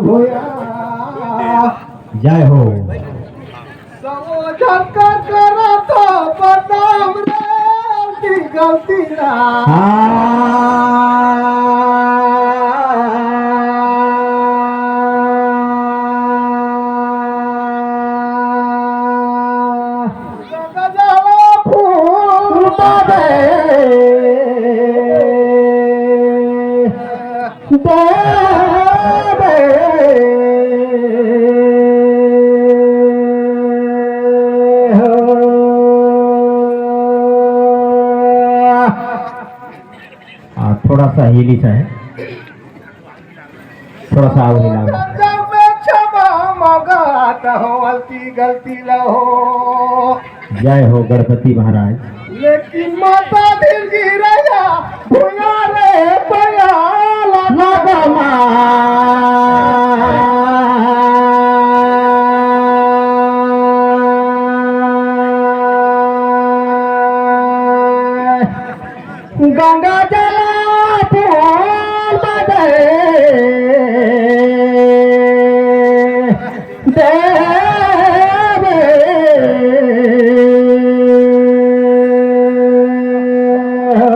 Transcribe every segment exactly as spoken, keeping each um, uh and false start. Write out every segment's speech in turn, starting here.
होया। जय हो। समझन कर करा तो बदनाम रे, गलती गलती ना। हाँ। गंगा जल फूल दे। हाँ, थोड़ा सा हिली सा है, थोड़ा सा और हिला। जब मैं क्षमा मांगा तो गलती गलती ला हो। जय हो गणपति महाराज। लेकिन माता दिल गिरया भुया रे पया लगमा। गंगा जल फूल बदे देवे हो।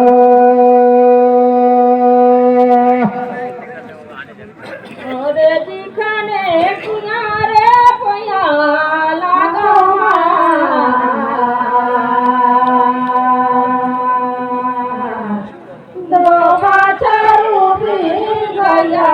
अरे दिखने कुआं रे कुआं लगवा। दो बछरू बिन गइया।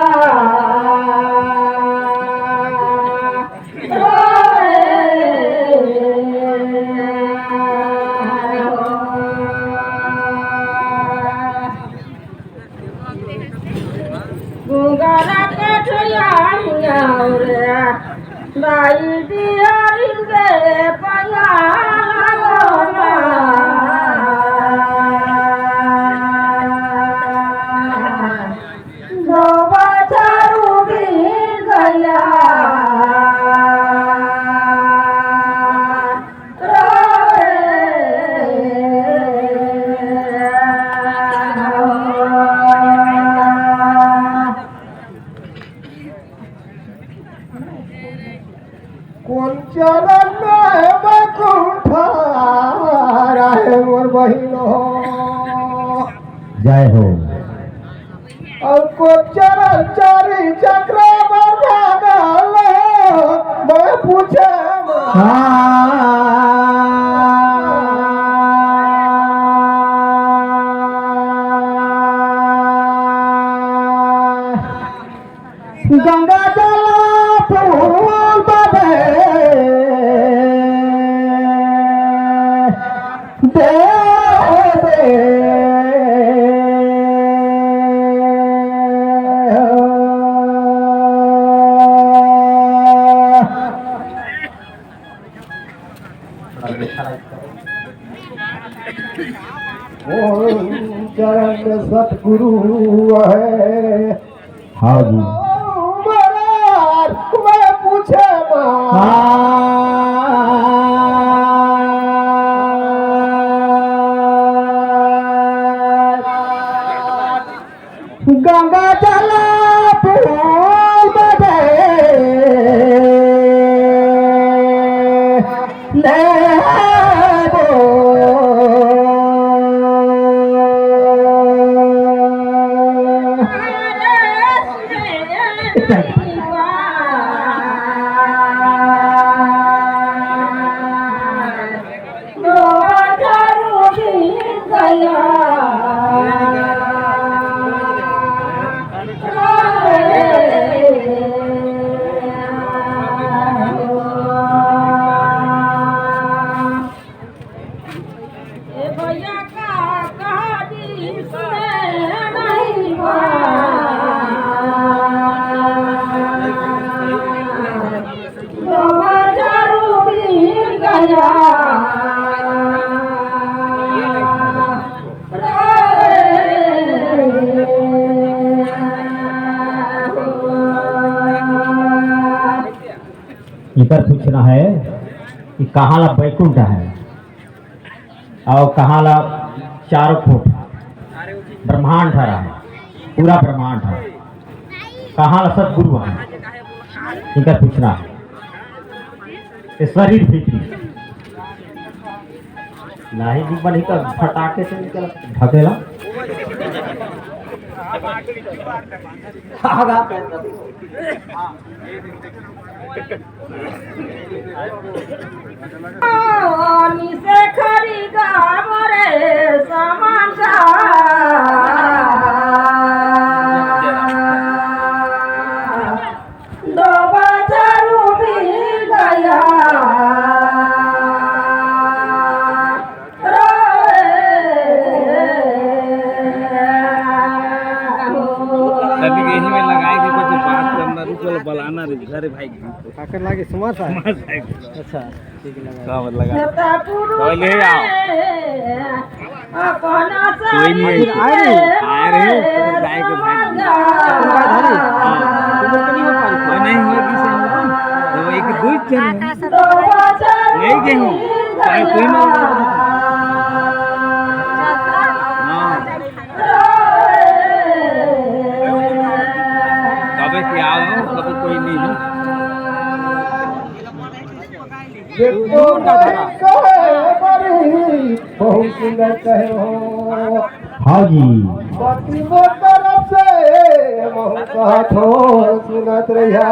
गुंगरा कठिया हियाव रे, दाई दियारी रे पया लगवा। दो बछरू बिन गइया। कोन चरण में बैकुंठ राहे मोर बहिन हो। जय हो। अउ कोन चरण चारी चक्र में भागल, मैं पूछे हाँ। गंगा जल फूल बदे दे दे। ओम चरण सतगुरु है। हाँ जी। महाराज, मैं पूछे मा। हाँ। गंगा जल फूल बदे लेबो। एकर पूछना है कि कहाँ ला बैकुंठ है और कहाँ ला चारों कोठ ब्रह्मांड हरा है, पूरा ब्रह्मांड है, कहाँ ला सतगुरु है। इनका पूछना है। ये शरीर भीतरी नहीं जी बनी तो फटाके से निकल ढकेला। आगा पैसा। पानी से खरी गाम रे समाजा। दो बछरू भी गया रे। तभी यही में लगाए के कुछ बात करना, रुक, चलो, बलाना रे, घर भाई। काकर लागे, सुमार साहब? सुमार साहब। अच्छा, ठीक है, लगा। का मतलब लगा? जब तक गुरु तो ले आओ। अपना कोई नहीं है। आए रे। आए रे, तो गाय को भाई। तुम गाय धारी? हाँ। तुम लोग को नहीं हो पाई? कोई नहीं हुआ किसी हम लोग। तो एक दो ही चल रहे हैं। नहीं गए हूँ। चाहे कोई ना हो। हाँ। कबे क्या हो, कबे कोई नहीं हो। ये तो भाई कहे बड़ी बहुत सुंदर कहे हो। हाँ जी। पति वो तरफ से महू कहत हो सुनत रहिया।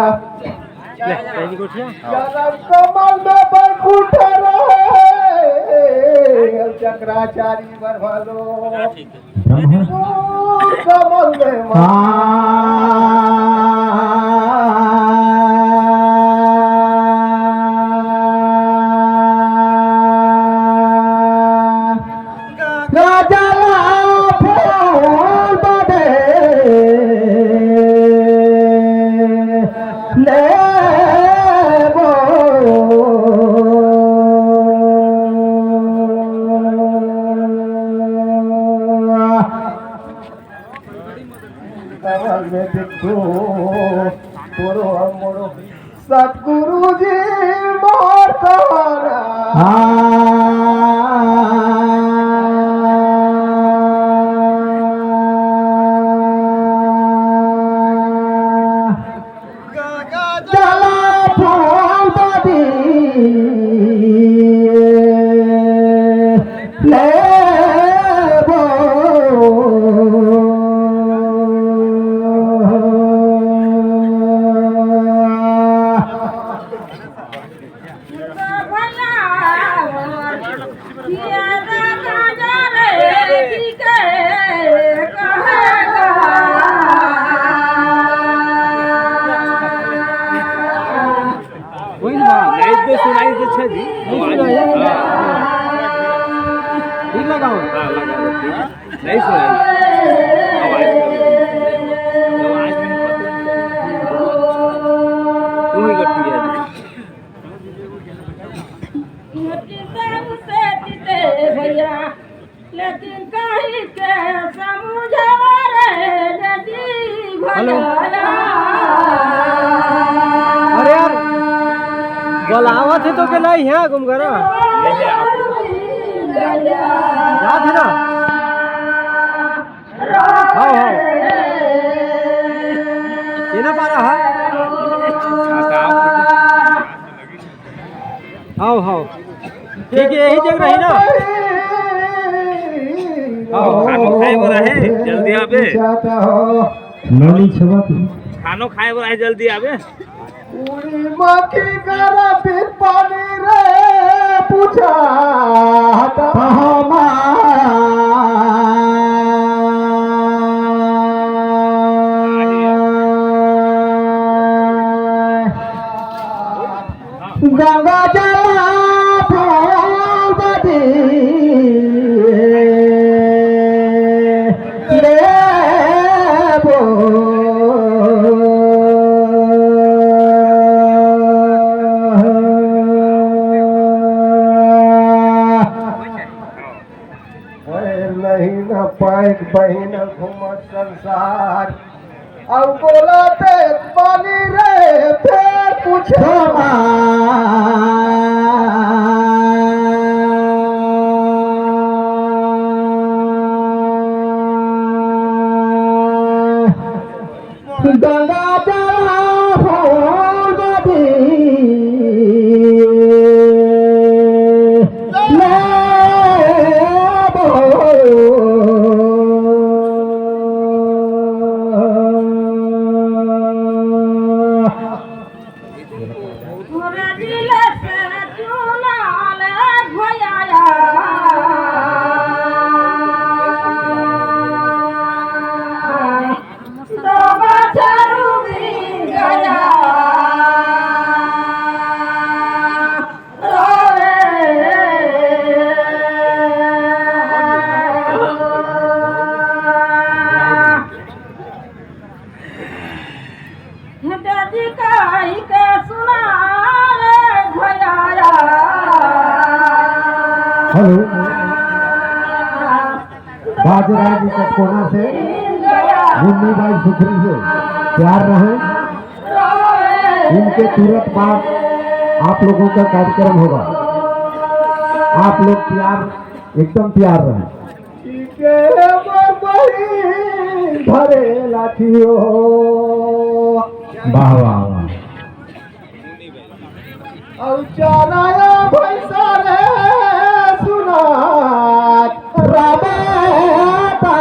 ले, पहली गोठिया। चरण कमल में बैकुंठ रहे, चक्राचारी बरवालो। ब्रह्मा। कमल में मा- राजा ला फूल बदे लेबो। कमल में बिट्टू, तोरो हमरो सतगुरु जी मोर कहना। हाँ। चला फूल बदी लेबो। कोई ना। नहीं तो सुनाई दे, अच्छा जी। नहीं सुनाई। हाँ। ठीक लगाओ। हाँ, लगा दो, ठीक है। नहीं सुनाई। आवाज करो। आवाज में पता नहीं। तू ही गट्टी है जी। भैया, लेकिन कहीं के समझवा रे नदी हेलो। भला। अरे यार, बुलावत हे तो के नहीं है गुमगरा। जात हे ना? हाँ, हाँ। ये ना पा रहा है? हाँ, हाँ। ठीक है, यही जगह रही ना। खानो खाए बर आहे, जल्दी आबे। नोनी छवा की। खानो खाए बर आहे, जल्दी आबे। उड़ी माखी गरम पानी रे पूछा था। गंगा जल फूल बदी लेबो। ओए नहीं न पाए बहिन घूमत संसार। अउ बोला ते पानी रे, फेर पूछे। गंगा जल हो जय जी कहि के सुना रे भैया। हेलो। बाजरा जी का कोना से मुन्नी बाई सुखरी से प्यार रहे। इनके तुरंत बाद आप लोगों का कार्यक्रम होगा। आप लोग तैयार, एकदम तैयार रहें। के मोर बहिन धरे लाठियो। वाह, वाह, वाह। औ चराया भैंसा रे सुनात रबाता।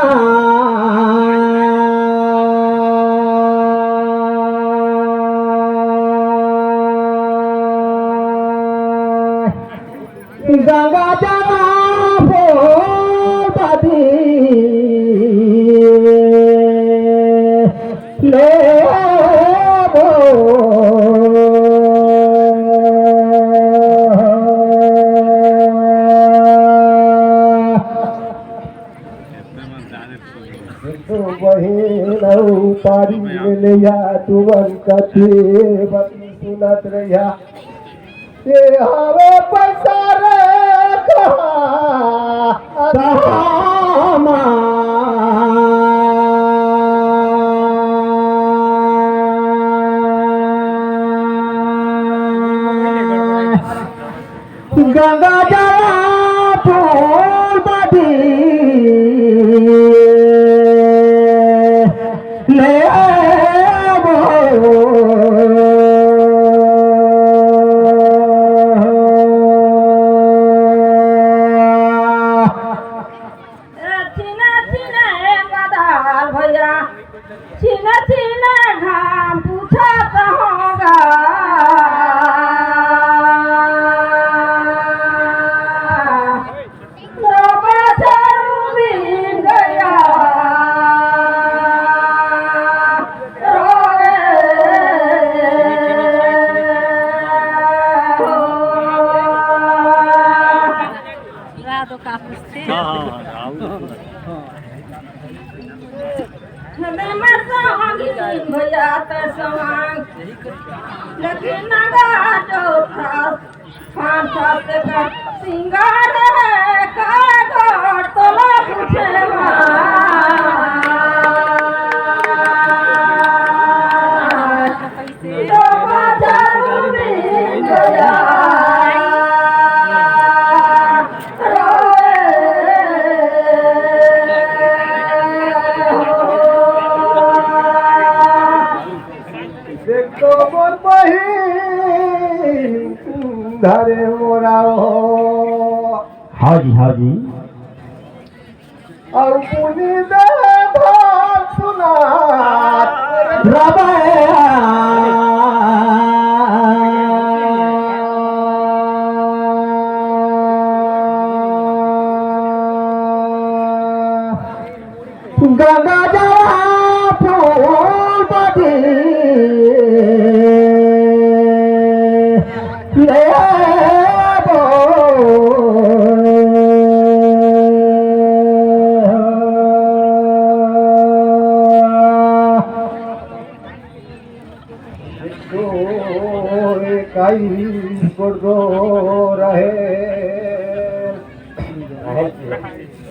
गंगा जल फूल बदी लेबो। तो बहिन अउ पारी में ले जा, तुमन कथे बती सुनत रहिया। ये हवे पैसा रे कहाँ, कहाँ मा? गंगा जल फूल बदी लेबो। ए, छिने छिने ए मदार भैया, छिने छिने घाम पुछत होगा। राधो का पूछते। हाँ, हाँ, हाँ, हाँ। लेकिन नगा चौथा पाँच सात का सिंगार है, का गो तोला पूछे माँ। तो बाजार में गया। देखो मोर बहिन धरे मोरा हो। हाँ जी, हाँ जी। और पुनी दे धार सुना रबे। गंगा जल फूल बदी लेबो। कोई काई गोड़ दो रहे,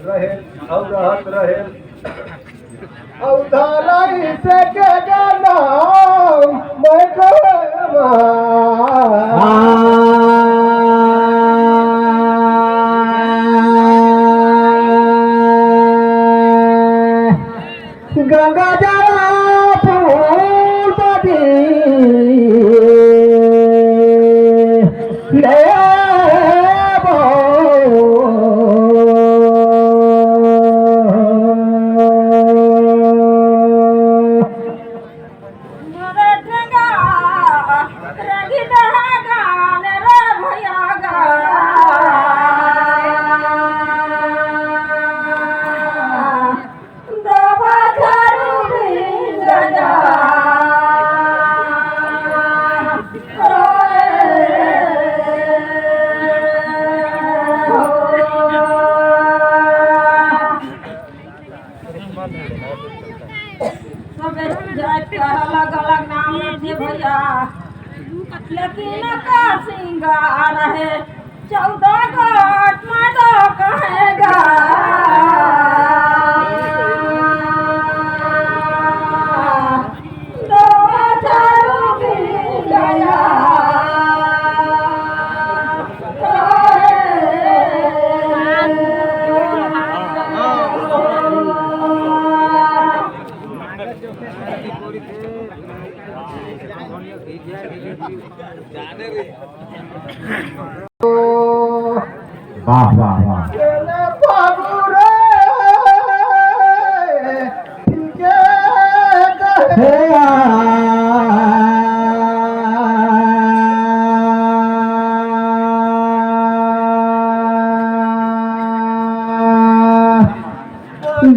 रहे, और रहत रहे। अउ धरई से के गाना मैं कहवा। गंगा जल फूल बदी लेबो। मोरे ठेंगा रंगी दहा गान रे भैया गा। दबा झारू भी गजा। सब जात के अलग अलग नाम रथे। लेकिन का सिंगार है, चौदह गोट माधो कहेगा। दो चारू मिल गया। वाह, वाह, वाह। हे आ।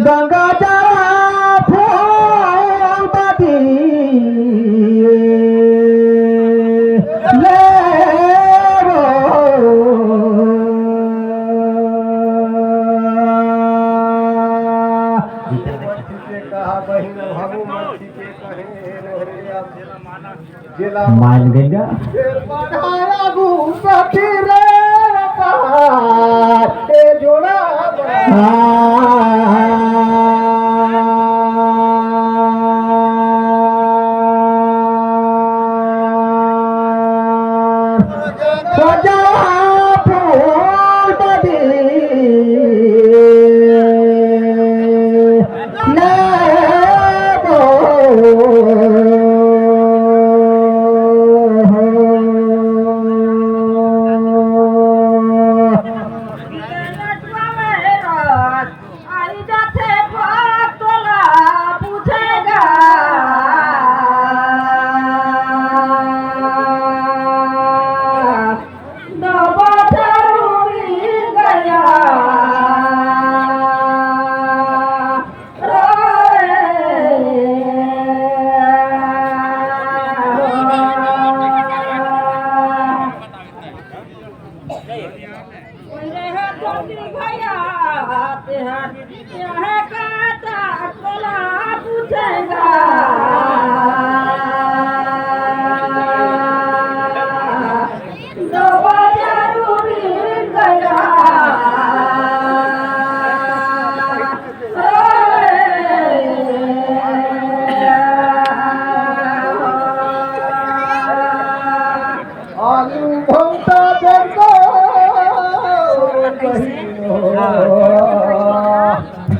गंगा जल फूल बदी लेबो। कहा बहिन, हमू मन ठीक कहे। मान गंगा।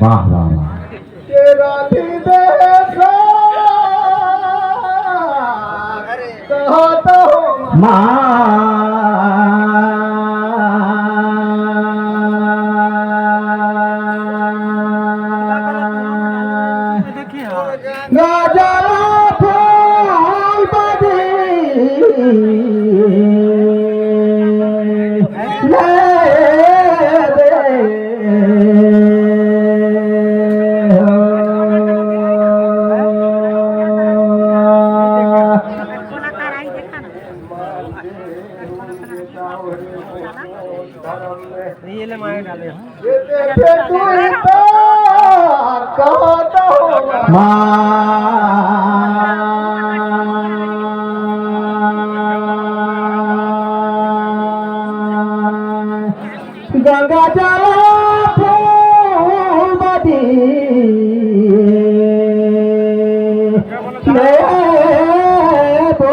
वाह, वाह, वाह। माँ। गजरा फूल बदी ले दे हो। ये ले मार डाले। माँ। गंगा जल फूल बदी लेबो।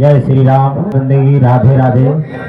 जय श्री राम, जिंदगी राधे राधे।